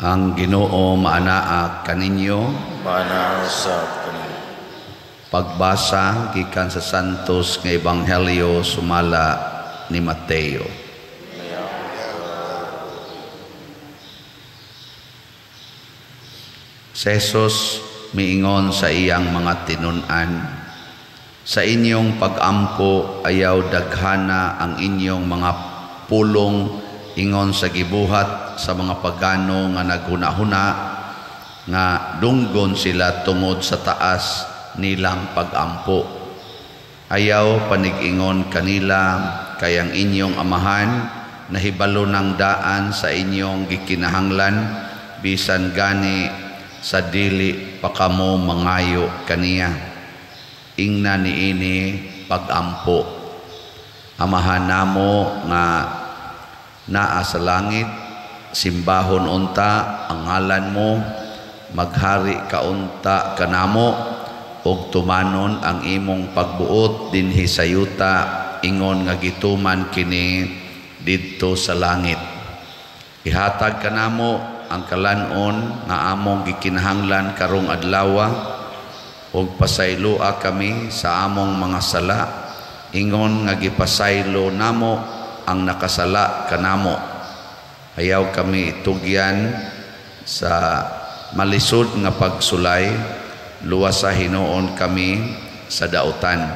Ang Ginoo maanaa kaninyo. Maanaa usab kaninyo. Pagbasa gikan sa Santos nga Ebanghelyo sumala ni Mateo. Si Jesus miingon sa iyang mga tinun-an, sa inyong pagampo ayaw daghana ang inyong mga pulong ingon sa gibuhat sa mga pagano nga naghunahuna nga dunggon sila tungod sa taas nilang pagampo. Ayaw panig-ingon kanila kay ang inyong amahan nahibalo ng daan sa inyong gikinahanglan bisan gani sa dili pa kamo mangayo kaniya. Ingna niini pagampo. Amahan namo nga naa sa langit, simbahon unta ang ngalan mo, maghari ka unta kanamo, ug tumanon ang imong pagbuot dinhi sa yuta ingon nga gituman kini didto sa langit. Ihatag kanamo ang kalan-on nga among gikinahanglan karong adlawa, ug pasayloa kami sa among mga sala ingon nga gipasaylo namo ang nakasala kanamo. Ayaw kami itugyan sa malisod nga pagsulay, luwas sa hinuon kami sa dautan.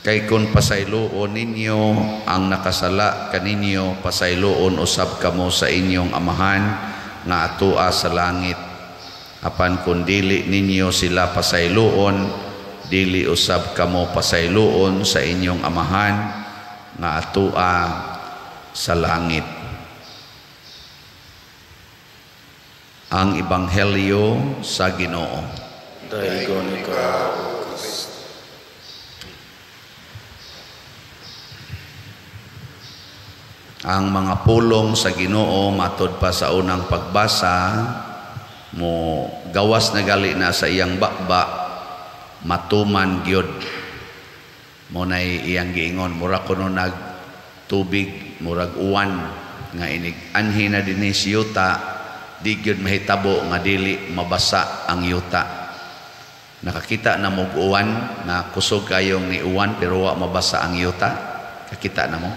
Kay kun pasayloon ninyo ang nakasala kaninyo, pasayloon usab kamo sa inyong amahan nga atua sa langit. Apan kun dili ninyo sila pasayloon, dili usab kamo pasayloon sa inyong amahan nga atua sa langit. Ang Ebanghelyo sa Ginoo. Daygon ikaw, Kristo. Ang mga pulong sa Ginoo matod pa sa unang pagbasa mo gawas na gali na sa iyang bakba, matuman gyud. Mo nay iyang giingon, mura kuno nag tubig, murag uwan nga inig anhi na dinhi sa yuta, di gyud mahitabo nga dili mabasa ang yuta. Nakakita na mo og uwan nga kusog kayong ni uwan pero wa mabasa ang yuta? Kakita na mo?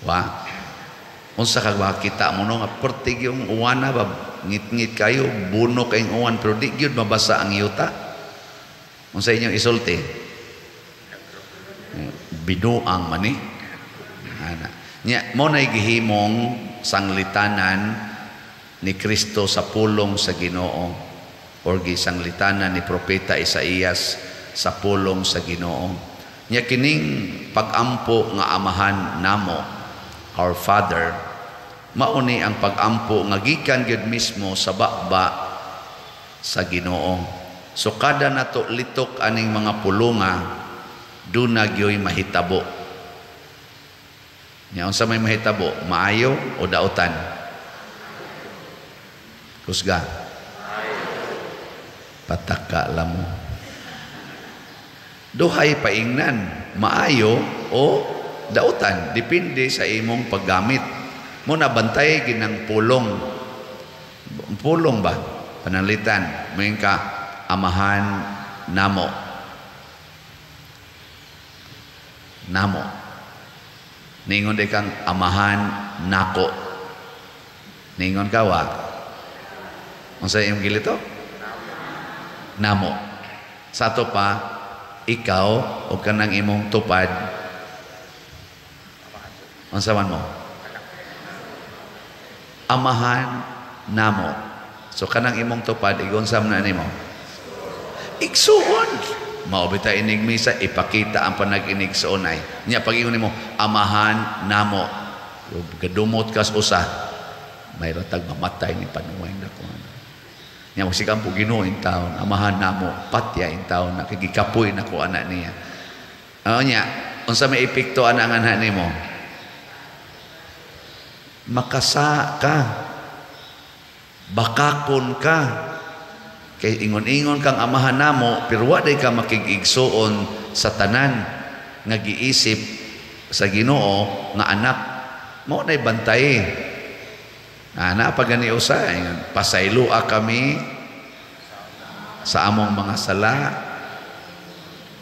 Wa. Unsa ka makita mo no nga pertig yung uwan na ba, ngit-ngit kayo, buno kayong uwan pero di gyud mabasa ang yuta? Unsa inyong isulti? Binuang man ni. Ana. Nya mo nay gihimong sanglitanan ni Kristo sa pulong sa Ginoo, or gisanglitanan ni Propeta Isaías sa pulong sa Ginoo. Nya kining pagampo nga amahan namo, our Father, mauni ang pagampo nga gikan gyud mismo sa baba sa Ginoo. So kada nato litok aning mga pulunga, duna gyoy mahitabo. Nya unsa may mahitabo, maayo o dautan? Kusga. Pataka lamo. Duhay paingnan, maayo o dautan, depende sa imong paggamit. Mo na bantay ginang pulong. Pulong ba? Pananglitan, moingon ka amahan namo. Namo. Ningon di kang amahan nako. Ningon ka wa? Unsa imong gilito? Namo. Sato pa, ikaw o kanang imong tupad, unsa man mo? Amahan namo. So kanang imong tupad, igunsa man na nimo? Igsuon. Mao bita inig misa, ipakita ang panag-inig sa unay. Nya pag ingon nimo, amahan namo. Gadumot kas usa, may ratag mamatay ni panuway nako. Nya magsikampo Ginoo in taon, amahan namo, patya in taon, nakigikapoy nako anak niya. Nya, unsa may epekto ana ang anak nimo? Makasa ka, bakakon ka, kay ingon-ingon kang amahan namo, pero wa day ka makig-igsuon sa tanan nga giisip sa Ginoo nga anak. Mao nay bantay. Ana pa gani usa, ingon, "Pasayloa kami sa among mga sala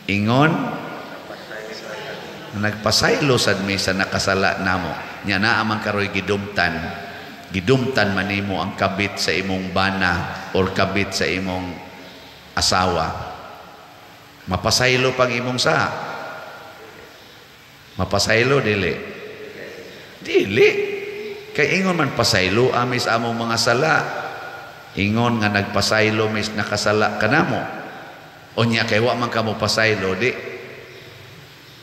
ingon nagpasaylo sad mi sa nakasala namo." Nya naa man karoy gidumtan. Gidumtan man nimo ang kabit sa imong bana or kabit sa imong asawa. Mapasaylo pang imong sa? Mapasaylo, dili? Dili. Kay ingon man, "Pasaylo ami sa among mga sala ingon nga nagpasaylo mis nakasala kanamo." Unya kay wa man kamo pasaylo, di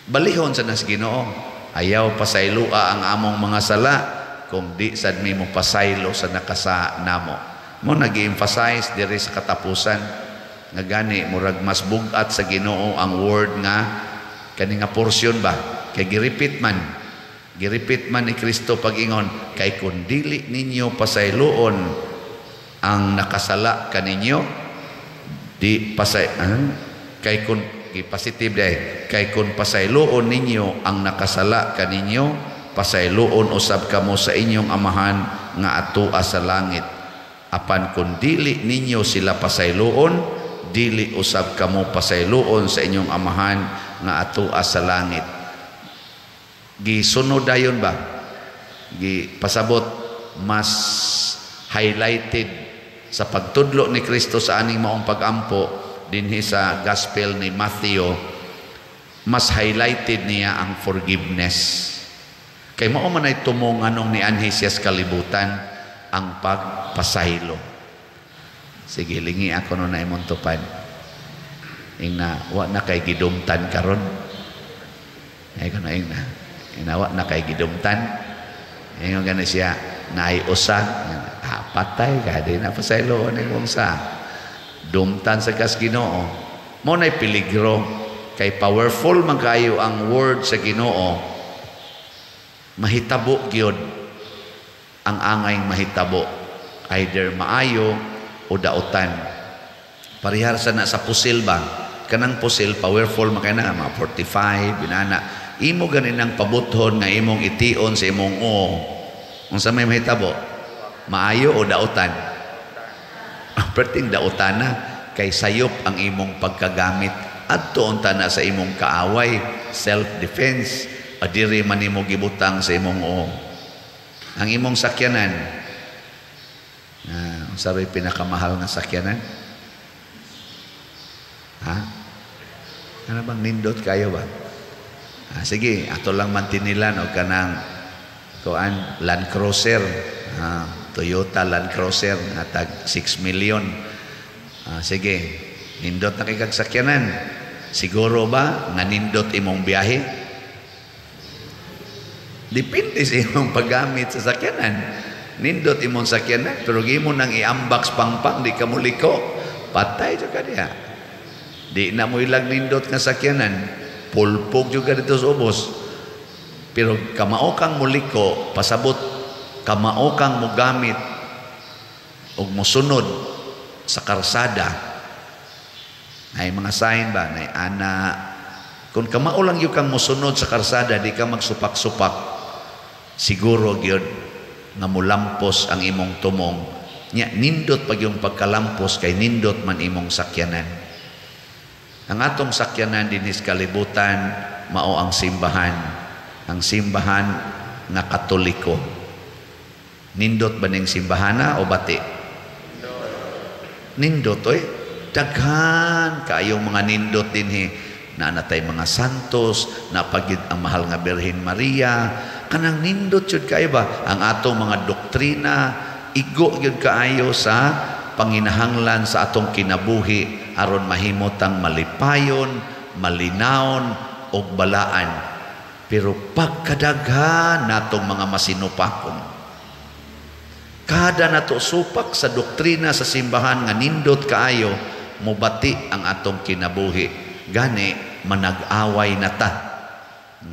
balihon sa nas Ginoo. "Ayaw pasayloa ang among mga sala kung di sad mi mo pasaylo sa nakasa namo." Mo nagi-emphasize diri sa katapusan nga gani murag mas bugat sa Ginoo ang word nga kani nga portion ba, kay girepeat man ni Kristo pag-ingon, "Kay kun dili ninyo pasayloon ang nakasala kaninyo, di pasay kay kun positive day, kay kun pasayloon ninyo ang nakasala kaninyo, pasayloon usab kamo sa inyong Amahan nga atoa sa langit. Apan kun dili ninyo sila pasayloon, dili usab kamo pasayloon sa inyong Amahan nga atoa sa langit." Gisunod dayon ba, gi pasabot mas highlighted sa pagtudlo ni Kristo sa aning maong pagampo dinhi sa Gospel ni Matthew. Mas highlighted niya ang forgiveness kay mao man ay tumong anong nianhi siya sa kalibutan, ang pagpasaylo. Sige, lingi ako no na imong tupad. Ingna, "Wa na kay gidumtan karon." Ay kuno, ingna, ingna, "Wa na kay gidumtan." Ingon gani siya, "Naay usa." Ah, patay ka, di na pasaylo ni mong sa dumtan sa kas Ginoo. Mo nay peligro kay powerful man kayo ang word sa Ginoo. Mahitabo gyud ang angay mahitabo, either maayo o dautan. Parehar sa na sa pusil ba. Kanang pusil, powerful man kay na mga 45 binana. Imo ganin ang pabuthon nga imong ition sa imong o, unsa may mahitabo, maayo o dautan? Perting dautan na kay sayop ang imong pagkagamit. Adto unta na sa imong kaaway, self defense, adiri man nimo gibutang sa imong o. Ang imong sakyanan, unsa ray pinakamahal nga sakyanan, ha? Ano bang nindot kayo ba? Ah, sige, ato lang mantinilan og kanang kuan, Land Cruiser, ah, Toyota Land Cruiser nga tag 6 million. Ah, sige, nindot na kay kag sakyanan. Siguro ba nga nindot imong biyahe? Depende sa imong paggamit sa sakyanan. Nindot imong sakyanan, pero gimo nang i-unbox pangpang, di ka muliko. Patay jud ka diha. Di na mo ilag nindot nga sakyanan, pulpog jud ka dito sa ubos. Pero kamao kang muliko, pasabot kamao kang mugamit og musunod sa karsada. Ay mga sign ba, nay ana. Kung kamao lang yun kang musunod sa karsada, di ka magsupak-supak, siguro gyud nga mulampos ang imong tumong. Nya nindot pag yung pagkalampos kay nindot man imong sakyanan. Ang atong sakyanan dinhi sa kalibutan mao ang simbahan. Ang simbahan nga Katoliko. Nindot ba ning simbahana o bati? Nindot oy. Daghan kaayong mga nindot dinhi. Naa natay mga santos, napagid ang mahal nga Birhen Maria. Kanang nindot jud kaayo ba ang atong mga doktrina, igo gyud kaayo sa panginahanglan sa atong kinabuhi aron mahimo tang malipayon, malinawon og balaan. Pero pagkadaghan natong mga masinupakon, kada nato supak sa doktrina sa simbahan nga nindot kaayo, mubati ang atong kinabuhi. Gani manag-away na ta.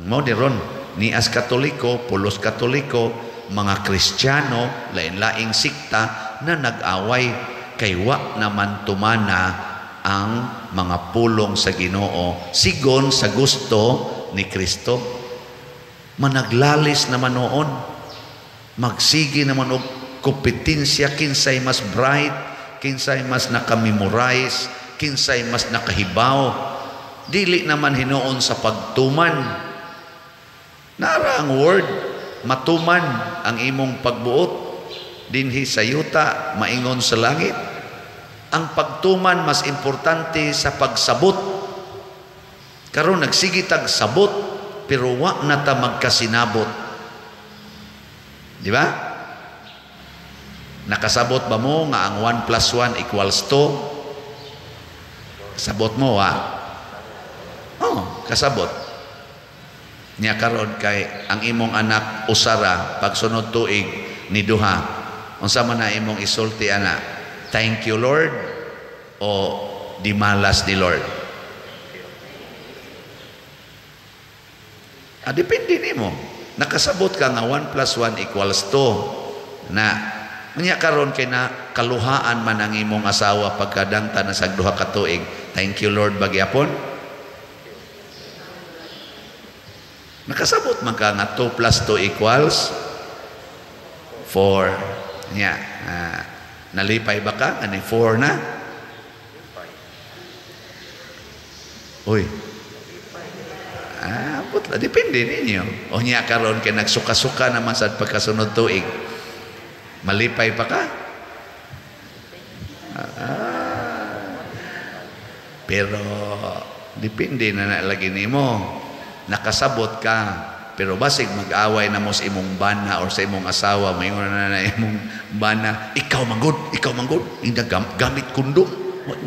Mo ni ron, nias Katoliko, pulos Katoliko, mga Kristiyano, lain-laing sikta na nag-away kay wa naman tumana ang mga pulong sa Ginoo sigon sa gusto ni Kristo. Managlalis naman noon, magsige naman og Kompetensya, kinsay mas bright, kinsay mas nakamemorize, kinsay mas nakahibaw. Dili naman hinuon sa pagtuman. Nara ang word, matuman ang imong pagbuot dinhi sa yuta, maingon sa langit. Ang pagtuman mas importante sa pagsabot. Karon nagsige tag sabot, pero wa na ta magkasinabot. Di ba? Nakasabot ba mo nga ang 1 plus 1 equals 2? Kasabot mo, ha? Oh, kasabot. Nya karon kay ang imong anak usara pagsunod tuig ni duha. Unsa man na imong isulti ana? Thank you, Lord, o di malas ni Lord? Ah, depende nimo. Nakasabot ka nga 1 plus 1 equals 2. Na unya karon kay na kaluhaan man ang imong asawa pagkadangta na sa duha ka tuig. Thank you, Lord, bagyapon. Nakasabot man ka nga 2 plus 2 equals 4. Nya, nalipay ba ka? Ani 4 na? Uy. Ah, putla, depende ninyo. O nya karon kay nagsuka-suka naman sa pagkasunod tuig. Malipay pa ka? Pero depende na na lagi nimo. Nakasabot ka, pero basig mag-away na mo sa imong bana or sa imong asawa, maingon na na imong bana, ikaw manggod, hindi gamit kundom,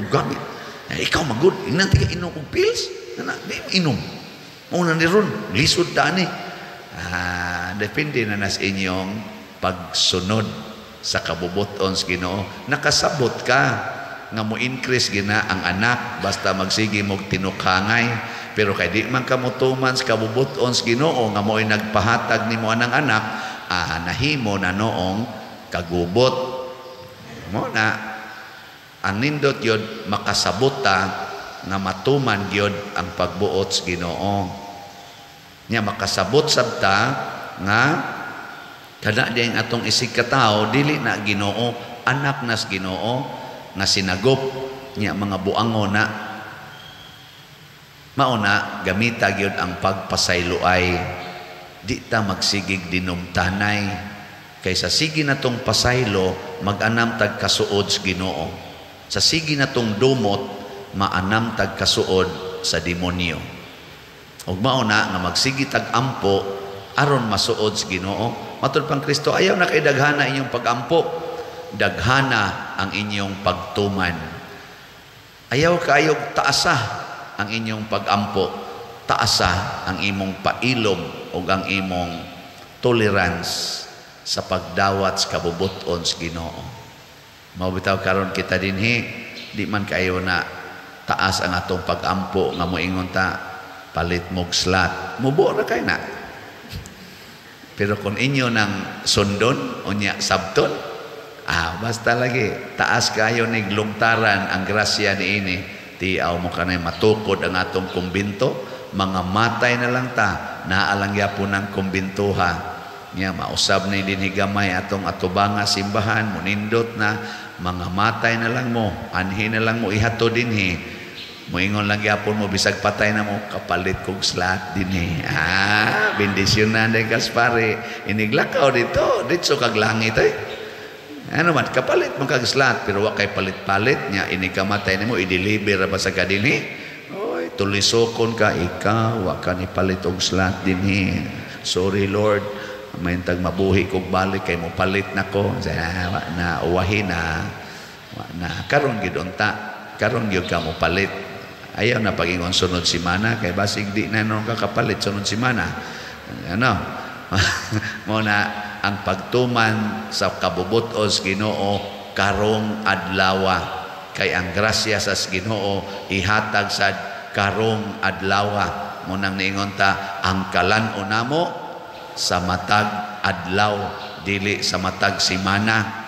gamit. Ikaw manggod, hindi ka inom og pills, na di inom. Una ni ron, lisod ta ni. Ah, depende na nas inyong pagsunod sa kabubuton sa Ginoo. Nakasabot ka nga mo increase gina ang anak basta magsige mog tinukangay. Pero kay di man ka motuman sa kabubuton sa Ginoo nga mo'y nagpahatag nimo anang anak, nahimo na noong kagubot. Mo na ang nindot gyud makasabot ta nga matuman gyud ang pagbuot sa Ginoo. Nya makasabot sabta nga kada diyang atong isig katawo dili na Ginoo, anak nas Ginoo nga sinagop nya mga buango na. Mauna gamita gyud ang pagpasayloay. Di ta magsigig dinumtanay kaysa sige natong pasaylo mag-anam tag kasuod sa Ginoo. Sa sige natong dumot maanam tag kasuod sa demonyo. Ug mauna nga magsige tag ampo aron masuod sa Ginoo. Matud pang Kristo, ayaw na kay daghana inyong pagampo, daghana ang inyong pagtuman. Ayaw kaayog taasa ang inyong pagampo, taasa ang imong pailom ug ang imong tolerance sa pagdawat sa kabubuton sa Ginoo. Mao bitaw karon kita dinhi, di man kayo na taas ang atong pagampo nga moingon ta palit mog slat, mubo ra kay na. Pero kung inyo nang sundon unya sabton, basta lagi taas kayo nig lungtaran ang grasya niini. Tiaw mo kanay matukod ang atong kumbinto, mga matay na lang ta, naalang yapon ang kumbintuha. Nya mausab ni dinhi gamay atong atubanga simbahan, munindot na, mga matay na lang mo, anhi na lang mo ihato dinhi. Moingon lang gyapon mo bisag patay na mo, kapalit kog slat dinhi. Ah, bendisyon na day Gaspare. Iniglakaw dito, ditso kag langit eh. Ano man, kapalit man kag slat, pero wa kay palit-palit nya ini kamatay nimo i-deliver ra ba sa ka dinhi? Oy, tulisokon ka ikaw, wa ka ni palit og slat dinhi. Sorry Lord, mayntag mabuhi kog balik kay mo palit nako. Wa na uwahi na. Wa na karon gid unta, karon gyud ka mo palit. Ayaw na pagingon sunod simana kay basig di na nun ka kapalit sunod simana. Ano? Mo na ang pagtuman sa kabubuton sa Ginoo karong adlawa, kay ang grasya sa Ginoo ihatag sad karong adlawa. Mo nang niingon ta ang kalan-on namo sa matag adlaw, dili sa matag simana.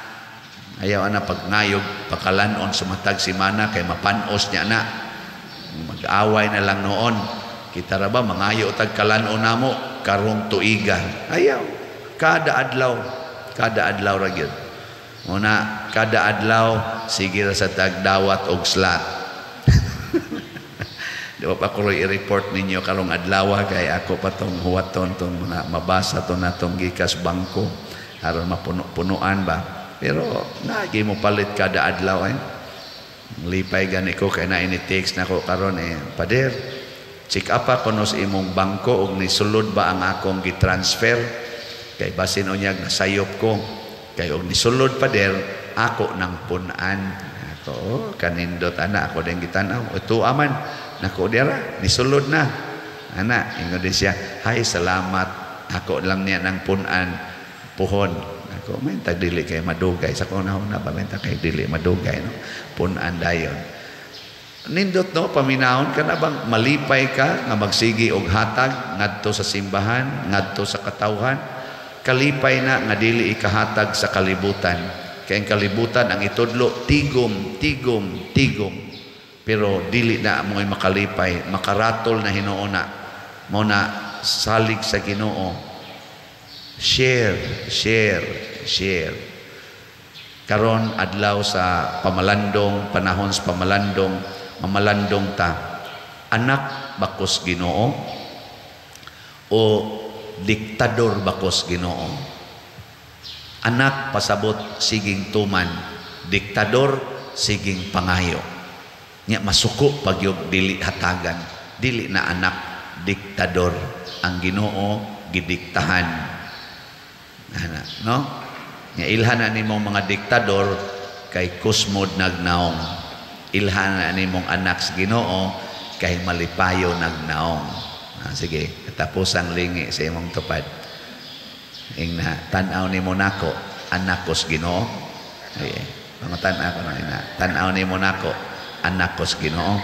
Ayaw ana pagnayog pakalan-on sa matag simana kay mapanos niya na. Mag-away na lang noon. Kita ra ba mangayo tag kalan-on namo karong tuiga. Ayaw. Kada adlaw ra gyud. Muna kada adlaw sige ra sa tagdawat og slot. Di ba pa ko i-report ninyo karong adlaw kay ako pa tong huwaton tong mga mabasa to natong gikas bangko aron mapuno-punuan ba. Pero nagi mo palit kada adlaw eh. Lipay gani ko kay na ini-text nako karon eh, "Pader, check up ako no sa imong bangko og nisulod ba ang akong gi-transfer kay basin unyag nasayop ko, kay og nisulod, pader, ako nang punan." Ako, "Oh, kanindot ana." Ako din gitan-aw ito aman nako dira nisulod na ana. Ingon din siya, "Hay, salamat, ako lang niya nang punan puhon." Ako may tag dili kay madugay sa kung na ba, may kay dili madugay no, punan dayon. Nindot no, paminahon ka na bang malipay ka nga magsigi og hatag ngadto sa simbahan, ngadto sa katawhan. Kalipay na nga dili ikahatag sa kalibutan. Kay ang kalibutan, ang itudlo, tigom, tigom, tigom. Pero dili na mo'y makalipay, makaratol na hinuon na. Mao na salig sa Ginoo. Share, share, share. Karon adlaw sa pamalandong, panahon sa pamalandong, mamalandong ta. Anak bakos Ginoo o diktador bakos Ginoo? Anak pasabot siging tuman, diktador siging pangayo. Nya masuko pagyog dili hatagan, dili na anak, diktador. Ang Ginoo gidiktahan. Ana, no? Nya ilhan na nimong mga diktador kay kusmod nagnaong. Ilhan na nimong anak sa Ginoo kay malipayo nagnaong. Ah, sige, tapos ang lingi sa imong tupad. Ingna, tan-aw nimo nako, anak ko sa Ginoo. Ay, mga tan-aw ko na ina. Tan-aw nimo nako, anak ko sa Ginoo.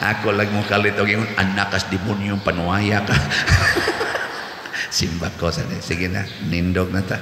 Ako lang mo kalit og ingon, "Anak kas demonyo, panuwaya ka." Simba ko sa, sige na, nindog na ta.